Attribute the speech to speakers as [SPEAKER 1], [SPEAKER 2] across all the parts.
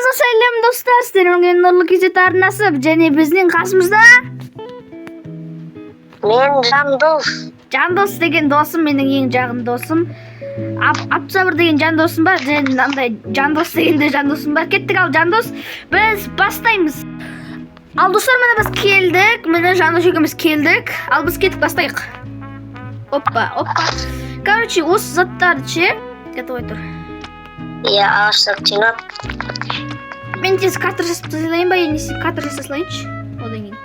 [SPEAKER 1] Баршаңызға сәлем, достар! Сіздермен Нұрлы KZ арнасы және біздің қасымызда
[SPEAKER 2] Мен Жандос.
[SPEAKER 1] Жандос деген досым, менің ең жақын досым. Абсабыр деген жан досым бар және мынандай Жандос деген де жан досым бар. Кеттік ал, Жандос, біз бастаймыз. Ал, достар, міне, біз келдік. Міне, Жандос екеуміз келдік. Ал біз кеттік, бастайық. Опа, опа. Короче, осы заттарды ше, готовай тұр.
[SPEAKER 2] Иә, ағаштарды жинап.
[SPEAKER 1] Мен тез кадр жасап тастайын ба, не істеймін? Кадр жасай салайыншы одан кейін.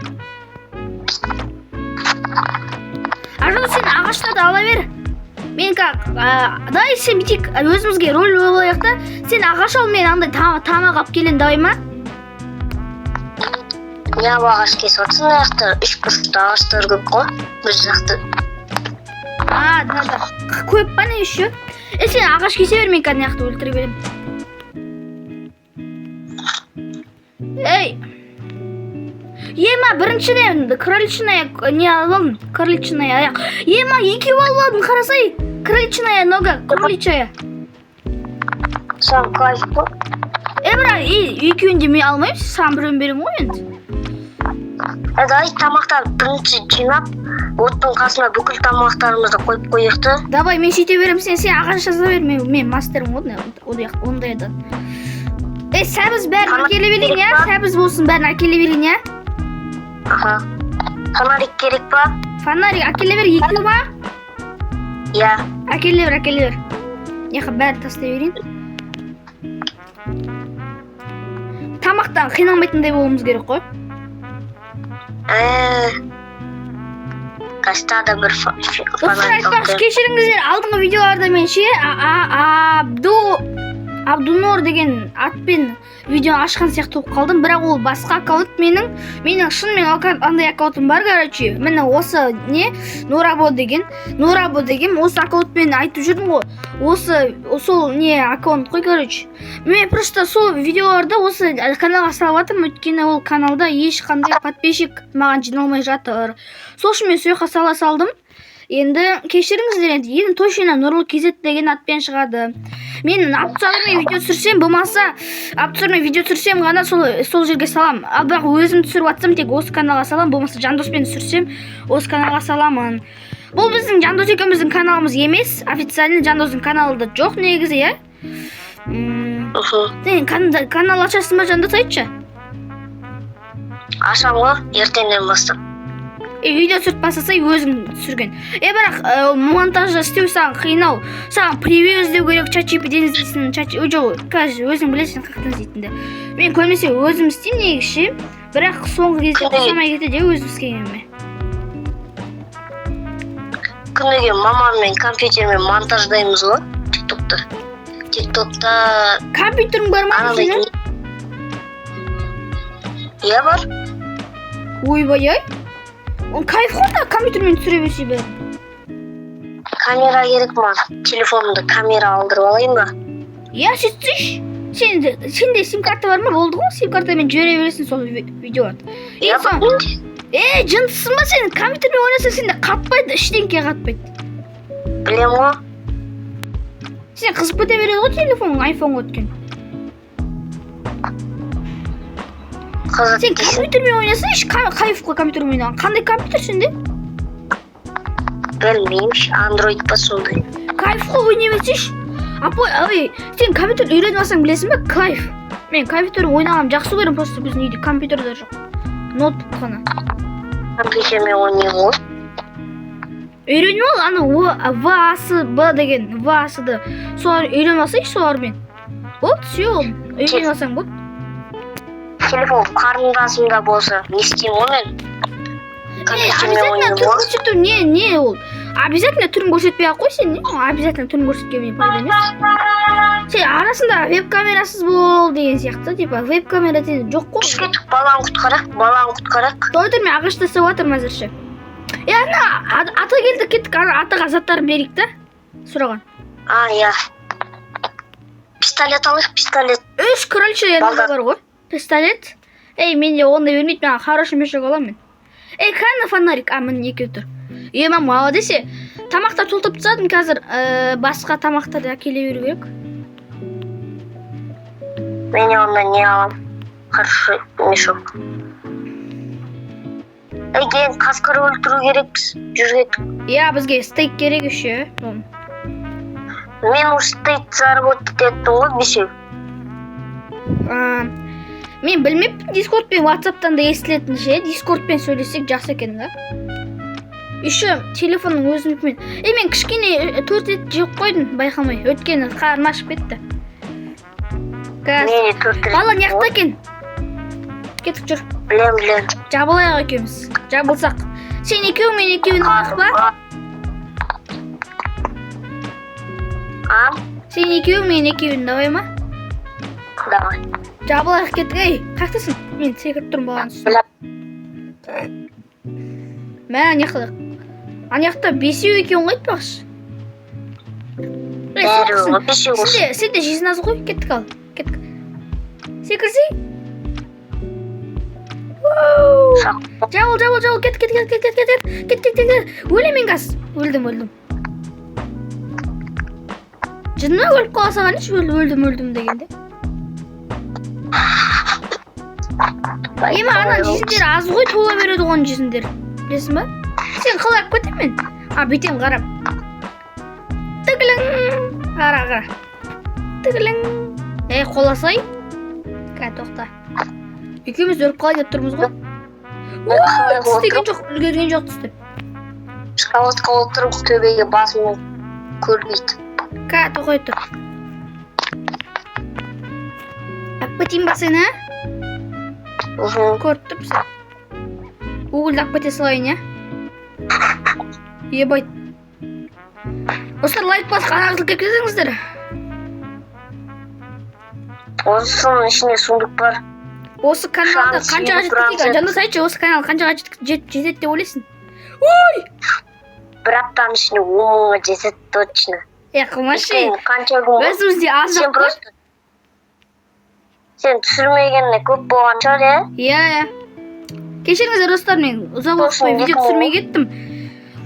[SPEAKER 1] А, Жандос, сен ағаштарды ала бер. Мен как, давай сен бүйтейік, өзімізге роль болайық та. Сен ағаш ал, мен андай тамақ алып келейін, давай ма?
[SPEAKER 2] Не, ағаш кесіп отырсың? Мына жақта үш бұрышты ағаштар көп қой бір жақта.
[SPEAKER 1] А, да, да. Көп па, не еще? Е, сен ағаш кесе бер, мен қазір мына жақта өлтіре беремін. Ей! Ема, біріншіден кроличная не алып алдым, кроличная аяқ. Ема, екеу алып алдым, қарасай. Кроличная нога, кроличая.
[SPEAKER 2] Саған кайф қой.
[SPEAKER 1] Е, бірақ екеуін де мен алмаймын, саған біреуін беремін ғой енді.
[SPEAKER 2] Е, давай тамақтарды бірінші жинап, оттың қасына бүкіл тамақтарымызды қойып қояйық та.
[SPEAKER 1] Давай, мен сөйте беремін, сен ағаш жаза бер, мен мастермін ғой ондайдан. Е, сәбіз бәрін әкеле берейін, иә? Сәбіз болсын, бәрін әкеле берейін, иә?
[SPEAKER 2] Аха. Фонарик керек па?
[SPEAKER 1] Фонарик әкеле бер, екеу ма?
[SPEAKER 2] Иә.
[SPEAKER 1] Әкеле бер, әкеле бер. Яқа бәрін тастай берейін. Тамақтан қиналмайтындай болуымыз керек қой.
[SPEAKER 2] Қазір тағы да бір
[SPEAKER 1] Достар,
[SPEAKER 2] фонарик алып
[SPEAKER 1] айтпақшы,
[SPEAKER 2] келемін.
[SPEAKER 1] кешіріңіздер, алдыңғы видеоларда мен ше, Абдунор деген атпен видео ашқан сияқты болып қалдым, бірақ ол басқа аккаунт менің. Менің шынымен андай аккаунтым бар, короче. Міне, осы не, Нурабо деген, Нурабо деген осы аккаунтпен айтып жүрдім ғой. Осы сол не аккаунт қой, короче. Мен просто сол видеоларды осы каналға салып жатырмын, өйткені ол каналда ешқандай подписчик маған жиналмай жатыр. Сол үшін мен сол жаққа сала салдым. Енді кешіріңіздер, енді точно Нұрлы KZ деген атпен шығады. Мен Абдусабырмен видео түсірсем, болмаса Абдусабырмен видео түсірсем ғана сол жерге салам. Ал бірақ өзім түсіріп жатсам, тек осы каналға салам, болмаса Жандоспен түсірсем, осы каналға саламын. Бұл біздің Жандос екеуміздің каналымыз емес, официально Жандостың каналы да жоқ негізі, иә?
[SPEAKER 2] Мхм.
[SPEAKER 1] Сен канал ашасың ба, Жандос, айтшы?
[SPEAKER 2] Ашамын ғой, ертеңнен бастап.
[SPEAKER 1] Е, видео түсіріп бастасай, өзің түсірген. Е, бірақ монтажда істеу саған қиынау. Саған превью іздеу керек, ChatGPT-ден іздейсің, ой, жоқ, қазір өзің білесің қаяқтан іздейтінді. Мен көбінесе өзім істеймін негізі ше. Бірақ соңғы кезде ұқсамай кетеді өзім істегеніме.
[SPEAKER 2] Күніге мамаммен компьютермен монтаждаймыз ғой тиктокты. Тиктокта
[SPEAKER 1] Компьютерің бар ма
[SPEAKER 2] анандай
[SPEAKER 1] сенің?
[SPEAKER 2] Иә, бар.
[SPEAKER 1] Ойбай ай. Ол кайф қой да, компьютермен түсіре берсе бәрін.
[SPEAKER 2] Камера керек маған. Телефонымды камера алдырып алайын ба?
[SPEAKER 1] Иә, сөйтсейші. Сенде сим карта бар ма? Болды ғой, сим картамен жібере бересің сол видеоларды.
[SPEAKER 2] Иә,
[SPEAKER 1] Е, Е, жындысың ба сен? Компьютермен ойнасаң, сенде қатпайды, ештеңке қатпайды.
[SPEAKER 2] Білем ғой.
[SPEAKER 1] Сен қызып кете береді ғой телефоның, айфонға өткен.
[SPEAKER 2] Қызық
[SPEAKER 1] Сен
[SPEAKER 2] дейсің.
[SPEAKER 1] компьютермен ойнасаң, еш кайф қой компьютермен ойнаған. Қандай компьютер сенде?
[SPEAKER 2] Білмеймін, андроид па сондай.
[SPEAKER 1] Кайф қой, ойнай берсейші. Апой, ой, сен компьютер үйреніп алсаң, білесің бе, кайф. Мен компьютер ойнағанды жақсы көремін, просто біздің үйде компьютер де жоқ. Ноутбук қана.
[SPEAKER 2] Компьютермен ойнаймын ғой.
[SPEAKER 1] Үйреніп ал, ана О, В, А, С, Б деген, В, А, С, Д. Солар үйреніп алсайшы солармен. Болды, все, ол. Үйреніп алсаң болды.
[SPEAKER 2] Телефон қарындасымда болса, не істеймін ғой мен?
[SPEAKER 1] Е,
[SPEAKER 2] Компьютермен
[SPEAKER 1] обязательно
[SPEAKER 2] ойнаймын
[SPEAKER 1] түрін
[SPEAKER 2] ғой.
[SPEAKER 1] көрсету не ол? Обязательно түрін көрсетпей ақ қой сен, не? Обязательно түрін көрсеткенмен пайда емес. Сен арасында веб камерасыз бол деген сияқты, типа веб камера сенде жоқ қой.
[SPEAKER 2] Түш кеттік, баланы құтқарайық, баланы құтқарайық.
[SPEAKER 1] Той тұр, мен ағаш тастап жатырмын әзірше. Е, ана ата келді, кеттік, ана атаға заттарын берейік та. Сұраған.
[SPEAKER 2] А, иә. Пистолет алайық, пистолет.
[SPEAKER 1] Үш кроличий
[SPEAKER 2] Балдар.
[SPEAKER 1] бар ғой. Пистолет. Ей, менде ондай бермейді, маған хороший мешок аламын мен. Ей, қане фонарик? А, міне екеу тұр. Е, мама, молодец. Тамақтар толтырып тастадым қазір, басқа тамақтарды әкеле беру керек.
[SPEAKER 2] Мен онда не алам? Хорошо, мешок. Ей, кейін қасқыр өлтіру керекпіз. Жүр, кеттік.
[SPEAKER 1] Иә, бізге стейк керек еще.
[SPEAKER 2] Мен уже стейк заработать еттім ғой, бесеу.
[SPEAKER 1] А, мен білмеппін Дискорд пен Ватсаптан да естілетін ше. Дискордпен сөйлессек жақсы екен да. Еще телефонның өзінікімен. Е, мен кішкене төрт рет жеп қойдым байқамай. Өйткені қарным ашып кетті. Қазір.
[SPEAKER 2] Мен де төрт рет.
[SPEAKER 1] Бала мына жақта екен. Кеттік, жүр.
[SPEAKER 2] Білем, білем.
[SPEAKER 1] Жабылайық екеуміз. Жабылсақ. Сен екеу, мен екеуін алайық па?
[SPEAKER 2] А?
[SPEAKER 1] Сен екеу, мен екеуін, давай ма?
[SPEAKER 2] Давай.
[SPEAKER 1] Жабылайық, кеттік. Ей, қаяқтасың? Мен секіріп тұрмын баланың үстіне. Мә, ана жақта. Ана жақта бесеу екен ғой, айтпақшы. Ей,
[SPEAKER 2] Бәрі
[SPEAKER 1] соққысың.
[SPEAKER 2] ғой, бесеу болсын.
[SPEAKER 1] Сенде жизнь аз ғой, кеттік, ал. Кеттік. Секірсей. Ууу. Жабыл, жабыл, жабыл, кет, кет, кет, кет, кет, кет, кет, кет, кет, кет. Өлем мен қазір. Өлдім, өлдім. Жынына өліп қала салған еш, өлдім, өлдім дегенде. Ема, ана жизньдер аз ғой, тола береді ғой оның жизньдері. Білесің ба? Сен қалай алып кетемін мен? А, бүйтемін, қарап. Тігілің. Қара, қара. Тігілің. Ей, қоласай. Кә, тоқта. Екеуміз өліп қалайын деп тұрмыз ғой.
[SPEAKER 2] Қалай
[SPEAKER 1] Түстеген
[SPEAKER 2] отырып,
[SPEAKER 1] жоқ, үлгерген жоқ түстеп.
[SPEAKER 2] Шоколадқа отырып, төбеге басым көрмейді.
[SPEAKER 1] Кә, тоқай тұр. Алып кетейін ба сені?
[SPEAKER 2] Мхм.
[SPEAKER 1] Көріп тұрмын сен. Угольді алып кете салайын, иә? Ебать. Достар, лайк басып қана қылып кетіңіздер.
[SPEAKER 2] Осының ішінде сундук бар.
[SPEAKER 1] Осы каналда
[SPEAKER 2] Шанс
[SPEAKER 1] қаншаға
[SPEAKER 2] елу
[SPEAKER 1] жеткізейік?
[SPEAKER 2] процент.
[SPEAKER 1] Жандос, айтшы, осы канал қаншаға жетеді деп ойлайсың?
[SPEAKER 2] Бір аптаның ішінде 10 мыңға жетеді точно.
[SPEAKER 1] Е, қылмашы.
[SPEAKER 2] Өйткені қанша күн ғой?
[SPEAKER 1] Өзімізде аз
[SPEAKER 2] Сен
[SPEAKER 1] жоқ қой.
[SPEAKER 2] просто сен түсірмегеніне көп болған шығар, иә?
[SPEAKER 1] Иә, иә. Кешіріңіздер, достар, мен ұзақ уақыт бойы
[SPEAKER 2] Сосын
[SPEAKER 1] видео
[SPEAKER 2] екі мың
[SPEAKER 1] түсірмей кеттім.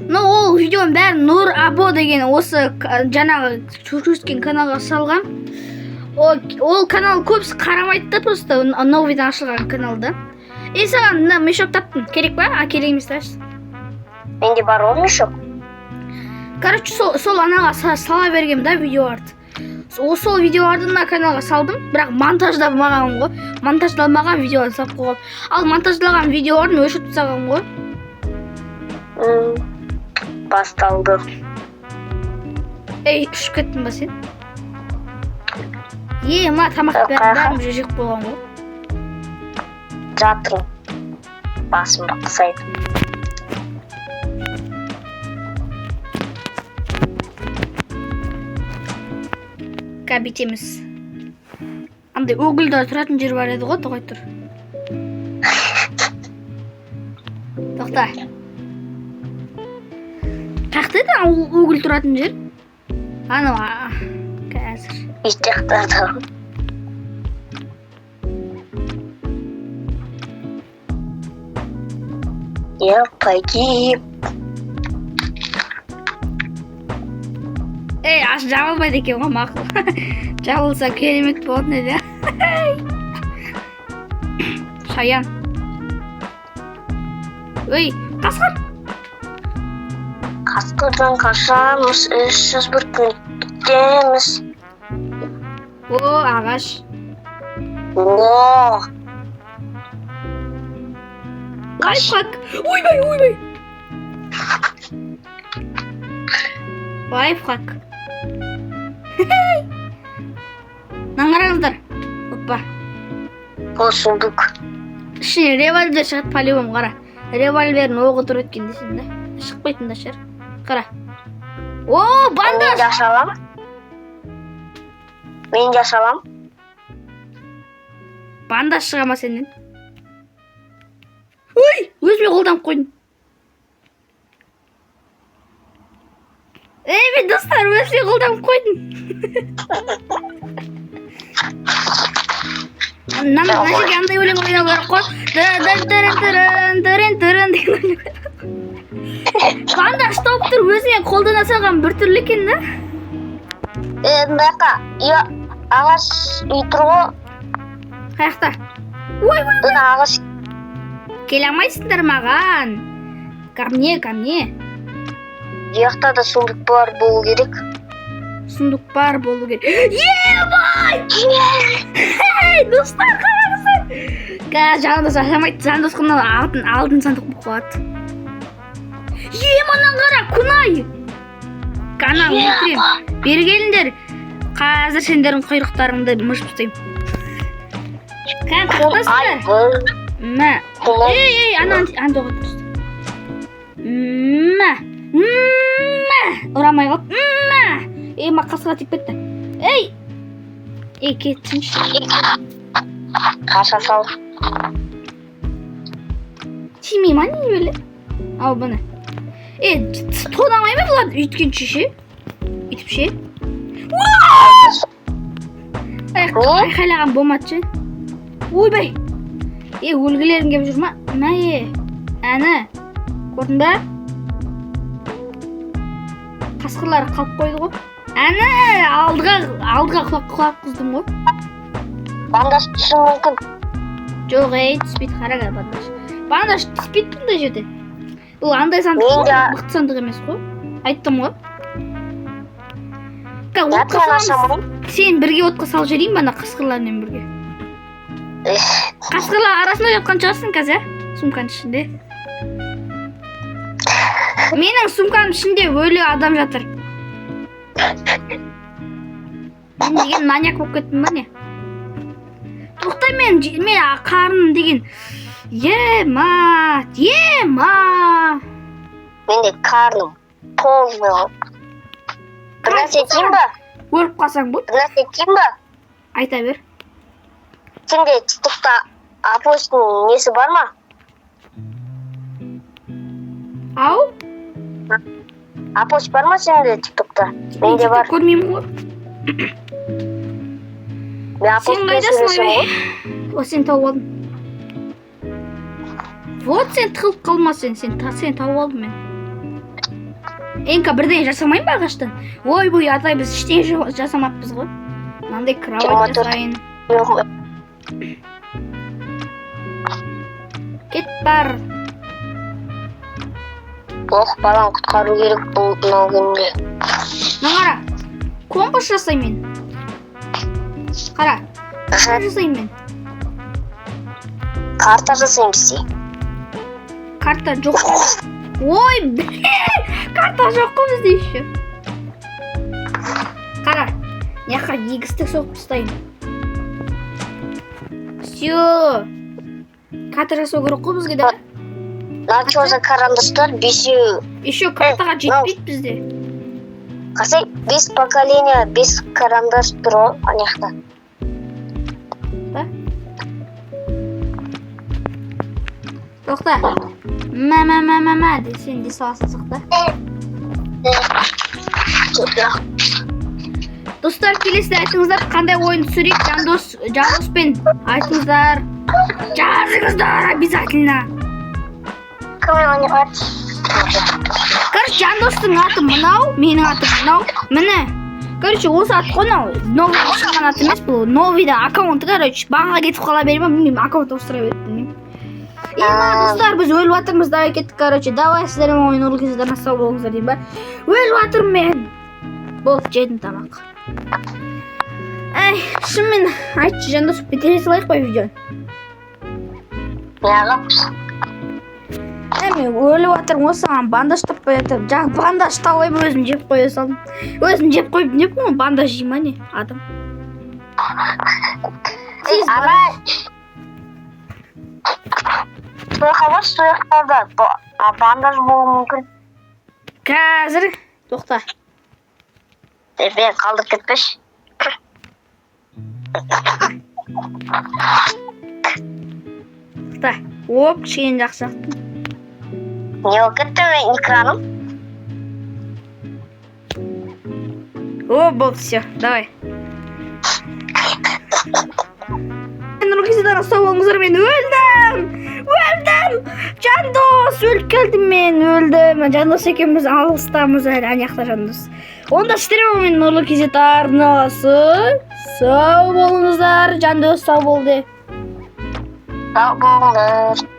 [SPEAKER 1] Но ол видеоның бәрін Нұр Або деген осы жаңағы көрсеткен каналға салғам. Ол канал көбісі қарамайды да, просто новыйдан ашылған канал да. Е, саған мына мешок таптым. Керек па? А, керек емес та.
[SPEAKER 2] Менде бар ғой мешок.
[SPEAKER 1] Короче, сол анаға сала бергем да видеоларды. Сол видеоларды мына каналға салдым, бірақ монтаждамаған ғой. Монтаждалмаған видеоларды салып қойғам. Ал монтаждалған видеоларын өшіріп тастағанмын ғой.
[SPEAKER 2] Басталды.
[SPEAKER 1] Ей, ұшып кеттің ба сен? Е, мына тамақ
[SPEAKER 2] Қаяққа?
[SPEAKER 1] бәрін уже жеп қойған ғой.
[SPEAKER 2] Жатырмын. Басымды қысайды.
[SPEAKER 1] Ка, бүйтеміз. Андай угольдар тұратын жер бар еді ғой, тоқай тұр. Тоқта. Қаяқта еді уголь тұратын жер? Анау, қазір.
[SPEAKER 2] Үй жақтарда. Я погиб.
[SPEAKER 1] Ей, аш жабылмайды екен ғой, мақұл. Жабылса керемет болатын еді. Шаян. Ой, қасқыр.
[SPEAKER 2] Қасқырдан қашамыз, 301 күн күтеміз.
[SPEAKER 1] О, ағаш.
[SPEAKER 2] О,
[SPEAKER 1] Лайфхак. Ойбай, ойбай. Лайфхак. Мынаны қараңыздар. Опа.
[SPEAKER 2] Ол сундук.
[SPEAKER 1] Ішіне револьвер шығады по-любому, қара. Револьвердің оғы тұр екен десең да. Шықпайтын да шығар. Қара. О,
[SPEAKER 2] Мен
[SPEAKER 1] бандаж.
[SPEAKER 2] де аша аламын. Мен де аша аламын.
[SPEAKER 1] Бандаж шыға ма сенен? Ой, өзіме қолданып қойдым. Ей, мен, достар, өзіме қолданып қойдым. Мына жерге андай өлең ойнау керек қой. Дырын дырын дырын деген өлең. Бандаж тауып тұр, өзіңе қолдана салған біртүрлі екен да.
[SPEAKER 2] Е, мына жақта ағаш үй тұр ғой.
[SPEAKER 1] Қай жақта? Ой, ой!
[SPEAKER 2] Мына ағаш.
[SPEAKER 1] Келе алмайсыңдар маған. Ко мне, ко мне.
[SPEAKER 2] Бұл жақта да сундук бар болу керек.
[SPEAKER 1] Сундук бар болу керек. Ебай! Ей, достар, қараңыздар. Қазір Жандос ашамайды. Жандосқа мынау алтын сандық болып қалады. Е, мынаны қара, кунай. Кана, өлтірем. Бері келіңдер. Қазір сендердің құйрықтарыңды мыжып тастаймын. Кән, тоқтасыңдар.
[SPEAKER 2] Айбы.
[SPEAKER 1] Мә.
[SPEAKER 2] Кунай.
[SPEAKER 1] Ей, ей, ана доға тұрсын. Мә. Мә. Ұрамай қалды. Мә. Ей, ма қасқырға тиіп кетті. Ей. Ей, кетсінші.
[SPEAKER 2] Қаша сал.
[SPEAKER 1] Тимей ма, не бәле? Ал бұны. Е, тонамай ма бұлар өйткенше ше? Өйтіп ше? Ай, айқайлаған болмады ше. Ойбай. Е, өлгілерің келіп жүр ма? Мә, е. Әні. Көрдің ба? Қасқырлар қалып қойды ғой. Әні, алдыға құлап қыздым ғой.
[SPEAKER 2] Бандаж түсуі мүмкін.
[SPEAKER 1] Жоқ, ей, түспейді, қара қазір бандаж. Бандаж түспейді бұндай жерде. Бұл андай сандық
[SPEAKER 2] Мен
[SPEAKER 1] қой,
[SPEAKER 2] де-
[SPEAKER 1] мықты сандық емес қой. Айттым ғой. Ка,
[SPEAKER 2] Я
[SPEAKER 1] отқа
[SPEAKER 2] мен
[SPEAKER 1] саламыз.
[SPEAKER 2] ашамын.
[SPEAKER 1] Сен бірге отқа салып жіберейін ба ана қасқырлармен бірге? Қасқырлар арасында жатқан шығарсың қазір, ә? Сумканың ішінде. Менің сумкамның ішінде өлі адам жатыр. Мен деген маньяк болып кеттім ба, не? Тоқта, мен қарным деген ема, ема.
[SPEAKER 2] Менде қарным полный ғой. Бір нәрсе айтайын ба?
[SPEAKER 1] Өліп қалсаң болды.
[SPEAKER 2] Бір нәрсе айтайын ба?
[SPEAKER 1] Айта бер.
[SPEAKER 2] Сенде тиктокта Апостың несі бар ма?
[SPEAKER 1] Ау?
[SPEAKER 2] Апост бар ма сенде тиктокта?
[SPEAKER 1] Мен
[SPEAKER 2] Менде бар.
[SPEAKER 1] TikTok көрмеймін ғой.
[SPEAKER 2] Мен
[SPEAKER 1] Сен
[SPEAKER 2] Апостпен
[SPEAKER 1] қайдасың,
[SPEAKER 2] сөйлесемін ғой.
[SPEAKER 1] ойбай? О, сен тауып алдың. Вот сен тығылып қалма сен, сен тауып алдым мен. Энка, бірдеңе жасамайын ба ағаштан? Ойбой, атай, біз ештеңе жасамаппыз ғой. Мынандай кровать
[SPEAKER 2] 24.
[SPEAKER 1] жасайын.
[SPEAKER 2] Жоқ.
[SPEAKER 1] Кет бар.
[SPEAKER 2] Ох, баланы құтқару керек бұл мынау күнде.
[SPEAKER 1] Мына қара. Компас жасаймын мен. Қара,
[SPEAKER 2] Аха,
[SPEAKER 1] жасаймын мен.
[SPEAKER 2] Карта жасаймыз де.
[SPEAKER 1] Карта жоқ. Ой, карта жоқ қой бізде еще. Қара, мына жаққа егістік соғып тастайын. Все. Карта жасау керек қой бізге да.
[SPEAKER 2] Мына че за карандаштар бесеу?
[SPEAKER 1] Еще картаға
[SPEAKER 2] мынау.
[SPEAKER 1] жетпейді бізде.
[SPEAKER 2] Қарасай, бес поколение, бес карандаш тұр ғой ана жақта.
[SPEAKER 1] Да? Тоқта. Мә, мә, мә, мә, мә деп сен де саласың сақта. Достар, келесіде айтыңыздар, қандай ойын түсірейік Жандоспен, айтыңыздар. Жазыңыздар обязательно. Короче, Жандостың аты мынау, менің атым мынау. Міне. Короче, осы ат қой мынау. Новый шыққан ат емес бұл. Новыйда аккаунты, короче, банға кетіп қала бере ма, білмеймін, аккаунт ауыстыра береді, білмеймін. Ема, достар, біз өліп жатырмыз, давай кеттік, короче. Давай, сіздермен ойын Нұрлы, сау болыңыздар деймін ба. Өліп жатырмын мен. Болды, жедім тамақ. Әй, шынымен айтшы, Жандос, бітіре салайық па видеоны?
[SPEAKER 2] Неғып?
[SPEAKER 1] Әй, мен өліп жатырмын ғой, саған бандаж таппай жатырмын. Жаңа бандаж тауып өзім жеп қоя салдым. Өзім жеп қойып не қоймын, бандаж жей ма, не адам? Тез.
[SPEAKER 2] Ана сол жаққа баршы, сол жақтарда бандаж болуы мүмкін.
[SPEAKER 1] Қазір, тоқта.
[SPEAKER 2] Е, мен қалдырып кетпеші.
[SPEAKER 1] Тоқта. Оп, кішкене жақсы.
[SPEAKER 2] Не болып кетті мен экраным?
[SPEAKER 1] О, болды, все, давай. Нұрғизадан сау болыңыздар, мен өлдім. Өлдім. Жандос, өліп келдім мен, өлдім. Жандос екеуміз алыстамыз әлі, ана жақта Жандос. Онда сіздер мен Нұрлы KZ арнасы. Сау болыңыздар, Жандос, сау бол де.
[SPEAKER 2] Сау болыңдар.